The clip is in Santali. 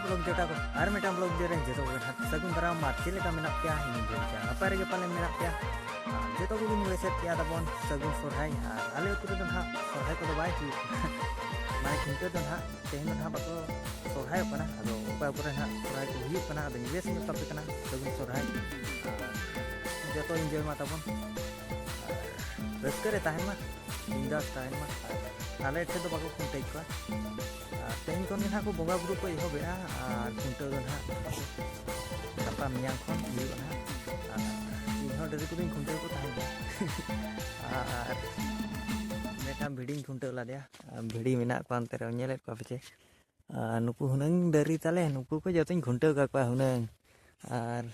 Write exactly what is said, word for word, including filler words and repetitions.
ᱵᱞᱚᱜ ᱡᱚᱴᱟ ᱠᱚ, ᱟᱨ ᱢᱤᱫᱴᱟᱝ ᱵᱞᱚᱜ ᱨᱮ ᱡᱚᱛᱚ ᱠᱚᱜᱮ ᱱᱟᱦᱟᱜ ᱥᱟᱹᱜᱩᱱ ᱫᱟᱨᱟᱢ᱾ ᱟᱨ ᱪᱮᱫ ᱞᱮᱠᱟ ᱢᱮᱱᱟᱜ ᱯᱮᱭᱟ? ᱤᱧ ᱵᱩᱡᱽ ᱠᱮᱫᱟ ᱱᱟᱯᱟᱭ ᱨᱮᱜᱮ ᱯᱟᱞᱮᱱ ᱢᱮᱱᱟᱜ ᱯᱮᱭᱟ᱾ ᱟᱨ ᱡᱚᱛᱚ ᱠᱚᱜᱮᱧ ᱩᱭᱦᱟᱹᱨ ᱠᱮᱫᱟ ᱛᱟᱵᱚᱱ ᱥᱟᱹᱜᱩᱱ ᱥᱚᱨᱦᱟᱭ᱾ ᱟᱨ ᱟᱞᱮ ᱟᱹᱛᱩ ᱨᱮᱫᱚ ᱱᱟᱦᱟᱜ ᱥᱚᱨᱦᱟᱭ ᱠᱚᱫᱚ ᱵᱟᱭ ᱦᱩᱭᱩᱜ ᱠᱟᱱᱟ᱾ ᱢᱟᱱᱮ ᱠᱷᱩᱱᱴᱟᱹᱣ ᱫᱚ ᱱᱟᱦᱟᱜ ᱛᱮᱦᱮᱧ ᱫᱚ ᱱᱟᱦᱟᱜ ᱵᱟᱠᱚ ᱥᱚᱨᱦᱟᱭᱚᱜ ᱠᱟᱱᱟ᱾ ᱟᱫᱚ ᱚᱠᱟ ᱠᱚᱨᱮ ᱱᱟᱦᱟᱜ ᱥᱚᱨᱦᱟᱭ ᱠᱚ ᱦᱩᱭᱩᱜ ᱠᱟᱱᱟ, ᱟᱫᱚᱧ ᱵᱮᱥ ᱧᱚᱜ ᱛᱟᱯᱮ ᱠᱟᱱᱟ ᱥᱟᱹᱜᱩᱱ ᱥᱚᱨᱦᱟᱭ᱾ ᱟᱨ ᱡᱚᱛᱚ ᱤᱱᱡᱚᱭ ᱢᱟ ᱛᱟᱵᱚᱱ, ᱟᱨ ᱨᱟᱹᱥᱠᱟᱹ ᱨᱮ ᱛᱟᱦᱮᱱ ᱢᱟ, ᱵᱤᱱᱫᱟᱥ ᱛᱟᱦᱮᱱ ᱢᱟ᱾ ᱟᱨ ᱟᱞᱮ ᱴᱷᱮᱱ ᱫᱚ ᱵᱟᱠᱚ ᱠᱷᱩᱱᱴᱟᱹᱣ ᱠᱚᱣᱟ᱾ ᱟᱨ ᱛᱮᱦᱮᱧ ᱠᱷᱚᱱ ᱜᱮ ᱱᱟᱦᱟᱜ ᱠᱚ ᱵᱚᱸᱜᱟ ᱵᱩᱨᱩ ᱠᱚ ᱮᱦᱚᱵᱮᱜᱼᱟ, ᱟᱨ ᱠᱷᱩᱱᱴᱟᱹᱣ ᱫᱚ ᱱᱟᱦᱟᱜ ᱜᱟᱯᱟ ᱢᱮᱭᱟᱝ ᱠᱷᱚᱱ ᱦᱩᱭᱩᱜᱼᱟ ᱱᱟᱦᱟᱜ᱾ ᱟᱨ ᱤᱧ ᱦᱚᱸ ᱰᱟᱹᱝᱨᱤ ᱠᱚᱫᱚᱧ ᱠᱷᱩᱱᱴᱟᱹᱣ ᱠᱚ ᱛᱟᱦᱮᱸ ᱜᱮᱭᱟ᱾ ᱟᱨ ᱢᱤᱫᱴᱟᱝ ᱵᱷᱤᱰᱤᱧ ᱠᱷᱩᱱᱴᱟᱹᱣ ᱞᱮᱫᱮᱭᱟ᱾ ᱟᱨ ᱵᱷᱤᱰᱤ ᱢᱮᱱᱟᱜ ᱠᱚᱣᱟ ᱚᱱᱛᱮ ᱨᱮ, ᱧᱮᱞᱮᱫ ᱠᱚᱣᱟ ᱯᱮ ᱪᱮ? ᱟᱨ ᱱᱩᱠᱩ ᱦᱩᱱᱟᱹᱝ ᱰᱟᱹᱝᱨᱤ ᱛᱟᱞᱮ, ᱱᱩᱠᱩ ᱠᱚ ᱡᱚᱛᱚᱧ ᱠᱷᱩᱱᱴᱟᱹᱣ ᱠᱟᱠᱚᱣᱟ ᱦᱩᱱᱟᱹᱝ᱾ ᱟᱨ